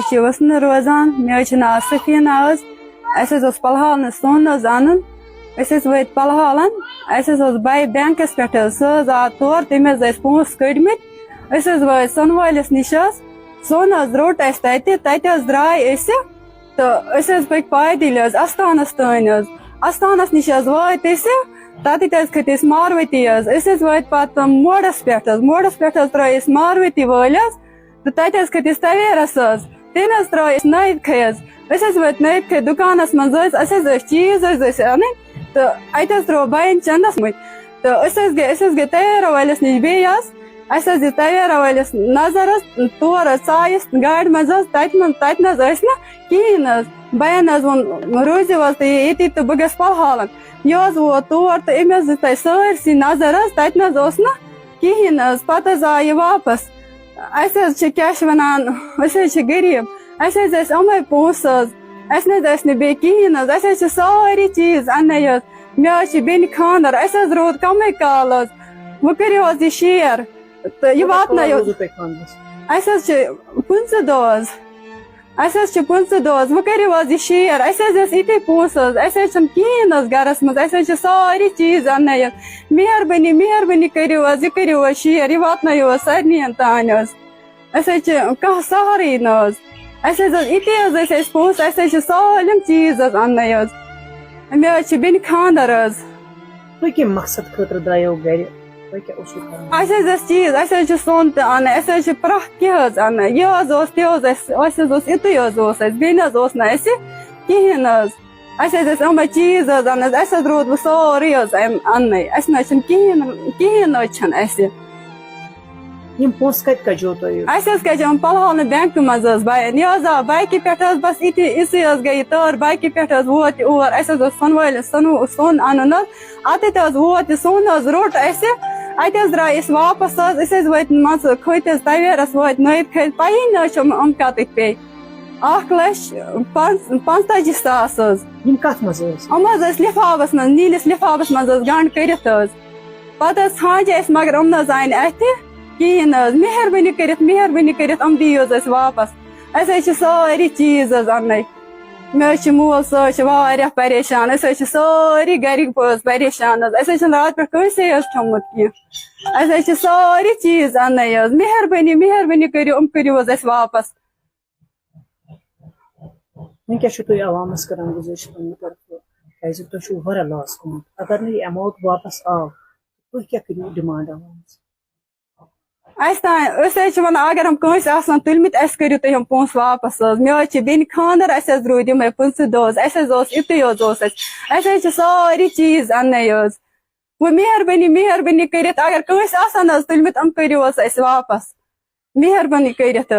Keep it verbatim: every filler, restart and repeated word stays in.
أسۍ چھِ وٕسنہٕ روزان۔ مےٚ حظ چھُ ناو سفیٖنہ حظ۔ اَسہِ حظ اوس پَلہالنہٕ سۄن حظ اَنُن۔ أسۍ حظ وٲتۍ پَلہالَن۔ اَسہِ حظ اوس بَے بٮ۪نٛکَس پٮ۪ٹھ حظ۔ سُہ حظ آو تور، تٔمۍ حظ ٲسۍ پونٛسہٕ کٔڑمٕتۍ۔ أسۍ حظ وٲتۍ سۄنہٕ وٲلِس نِش حظ۔ سۄن حظ روٚٹ اَسہِ تَتہِ۔ تَتہِ حظ درٛاے أسہِ تہٕ أسۍ حظ پٔکۍ پایدٔلۍ حظ اَستانَس تانۍ حظ۔ اَستانَس نِش حظ وٲتۍ أسہِ۔ تَتٮ۪تھ حظ کھٔتۍ أسۍ ماروتی حظ۔ أسۍ حظ وٲتۍ پَتہٕ موڈَس پٮ۪ٹھ حظ۔ موڈَس پٮ۪ٹھ حظ ترٛٲے أسۍ ماروتی وٲلۍ حظ۔ تہٕ تَتہِ حظ کھٔتۍ أسۍ تویرَس حظ۔ تٔمۍ حظ ترٛٲو أسۍ نٲیِد کھے حظ۔ أسۍ حظ وٲتۍ نٲیِد کھے دُکانَس منٛز حظ۔ اَسہِ حظ ٲسۍ چیٖز حظ ٲسۍ اَنٕنۍ۔ تہٕ اَتہِ حظ ترٛوو بَیَن چَندَس منٛز۔ تہٕ أسۍ حظ گٔے، أسۍ حظ گٔے تویرا وٲلِس نِش بیٚیہِ حظ۔ اَسہِ حظ دِژ تویرا وٲلِس نظر حظ، تور حظ ژایَس گاڑِ منٛز حظ، تَتہِ منٛز، تَتہِ نہ حظ ٲسۍ نہٕ کِہیٖنۍ حظ۔ بَیَن حظ ووٚن، "روٗزِو حظ تُہۍ ییٚتی تہٕ بہٕ گژھٕ پَلہالَن۔" یہِ حظ ووت تور تہٕ أمۍ حظ دِژ تَتہِ سٲرسٕے نظر حظ، تَتہِ نہ حظ اوس نہٕ کِہیٖنۍ حظ۔ پَتہٕ حظ آو یہِ واپَس۔ اَسہِ حظ چھِ، کیٛاہ چھِ وَنان، أسۍ حظ چھِ غریٖب۔ اَسہِ حظ ٲسۍ یِمَے پونٛسہٕ حظ۔ اَسہِ نہ حظ ٲسۍ نہٕ بیٚیہِ کِہیٖنۍ حظ۔ اَسہِ حظ چھِ سٲری چیٖز اَننَے حظ۔ مےٚ حظ چھِ بیٚنہِ خانٛدَر۔ اَسہِ حظ روٗد کَمٕے کال حظ۔ وۄنۍ کٔرِو حظ یہِ share۔ تہٕ یہِ کوٗتاہ کال واتنٲیِو۔ روٗدوٕ تۄہہِ خانٛدرَس؟ اَسہِ حظ چھِ پٕنٛژٕہ دۄہ حظ۔ اَسہِ حظ چھِ پٕنٛژٕہ دۄہ حظ۔ وۄنۍ کٔرِو حظ یہِ share۔ اَسہِ حظ ٲسۍ یِتھٕے پونٛسہٕ حظ۔ اَسہِ حظ چھِنہٕ کِہیٖنۍ حظ گَرَس منٛز۔ اَسہِ حظ چھِ سٲری چیٖز اَننَے حظ۔ مہربٲنی، مہربٲنی کٔرِو حظ، یہِ کٔرِو حظ share، یہِ واتنٲیِو حظ سارنٕے تام حظ۔ أسۍ حظ چھِ کانٛہہ سہارٕے نہٕ حظ۔ اَسہِ حظ ٲس، یِتھٕے حظ ٲسۍ اَسہِ پونٛسہٕ، اَسہِ حظ چھِ سٲلِم چیٖز حظ اَننَے حظ۔ مےٚ حظ چھِ بیٚنہِ خانٛدَر حظ۔ تُہۍ کَمہِ مقصد خٲطرٕ درٛایو گَرِ؟ تۄہہِ کیٛاہ اوسوٕ کَرُن؟ اَسہِ حظ ٲسۍ چیٖز، اَسہِ حظ چھِ سۄن تہِ اَنٕنۍ، اَسہِ حظ چھِ پرٛٮ۪تھ کینٛہہ حظ اَنٕنۍ۔ یہِ حظ اوس، تہِ حظ اَسہِ، اَسہِ حظ اوس، یِتُے حظ اوس اَسہِ، بیٚیہِ نہ حظ اوس نہٕ اَسہِ کِہیٖنۍ نہٕ حظ۔ اَسہِ حظ ٲسۍ یِمَے چیٖز حظ اَنٕنۍ، اَسہِ حظ روٗد وۄنۍ سورُے حظ اَمہِ اَننَے، اَسہِ نہ حظ چھِنہٕ کِہیٖنۍ، کِہیٖنۍ نہ حظ چھِنہٕ اَسہِ۔ یِم پونٛسہٕ کَتہِ کَجو تۄہہِ؟ اَسہِ حظ کَجہِ یِم پَلہالنہٕ بٮ۪نٛکہٕ منٛز حظ بَیَن۔ یہِ حظ آو بایکہِ پٮ۪ٹھ حظ، بَس یِتھی، یِژٕے حظ گٔے یہِ تٲر، بایکہِ پٮ۪ٹھ حظ ووت یہِ اور۔ اَسہِ حظ اوس سۄنہٕ وٲلِس سۄنہٕ، سۄن اَنُن حظ۔ اَتٮ۪تھ حظ ووت یہِ سۄن حظ روٚٹ اَسہِ۔ اَتہِ حظ درٛاے أسۍ واپَس حظ۔ أسۍ حظ وٲتۍ مان ژٕ کھٔتۍ حظ تویرَس، وٲتۍ نٲیِد کھٔتۍ، پَیی نہ حظ چھِ یِم، یِم کَتٕتھۍ پیٚیہِ۔ اَکھ لَچھ پانٛژھ، پانٛژتٲجی ساس حظ۔ یِم کَتھ منٛز ٲسۍ؟ یِم حظ ٲسۍ لِفافَس منٛز، نیٖلِس لِفافَس منٛز حظ گنٛڈ کٔرِتھ حظ۔ پَتہٕ حظ ژھانٛجہِ اَسہِ، مگر یِم نہ حظ آیہِ نہٕ اَتھِ کِہیٖنۍ نہٕ حظ۔ مہربٲنی کٔرِتھ، مہربٲنی کٔرِتھ یِم دِیِو حظ اَسہِ واپَس۔ اَسہِ حظ چھِ سٲری چیٖز حظ اَننَے۔ مےٚ حظ چھِ مول، سُہ حظ چھِ واریاہ پریشان۔ أسۍ حظ چھِ سٲری گَرِکۍ بٲژ پریشان حظ۔ اَسہِ حظ چھِنہٕ راتہٕ پٮ۪ٹھ کٲنٛسے حظ کھیوٚمُت کینٛہہ۔ اَسہِ حظ چھِ سٲری چیٖز اَننَے حظ۔ مہربٲنی، مہربٲنی کٔرِو، یِم کٔرِو حظ اَسہِ واپَس۔ وۄنۍ کیٛاہ چھِو تُہۍ عوامَس کَران گُزٲرِش پنٛنہِ طرفہٕ؟ کیٛازِ تۄہہِ چھُو واریاہ loss گوٚمُت۔ اگر نہٕ یہِ amount واپَس آو، تُہۍ کیٛاہ کٔرِو demand عوامَس؟ اَسہِ تام، أسۍ حظ چھِ وَنان، اگر یِم کٲنٛسہِ آسَن تُلمٕتۍ، اَسہِ کٔرِو تُہۍ یِم پونٛسہٕ واپَس حظ۔ مےٚ حظ چھِ بیٚنہِ خانٛدَر، اَسہِ حظ روٗدۍ یِمَے پٕنٛژٕہ دۄہ حظ۔ اَسہِ حظ اوس یُتُے حظ اوس اَسہِ۔ اَسہِ حظ چھِ سٲری چیٖز اَننَے حظ۔ وۄنۍ مہربٲنی، مہربٲنی کٔرِتھ، اگر کٲنٛسہِ آسَن حظ تُلمٕتۍ، یِم کٔرِو حظ اَسہِ واپَس۔ مہربٲنی کٔرِتھ حظ۔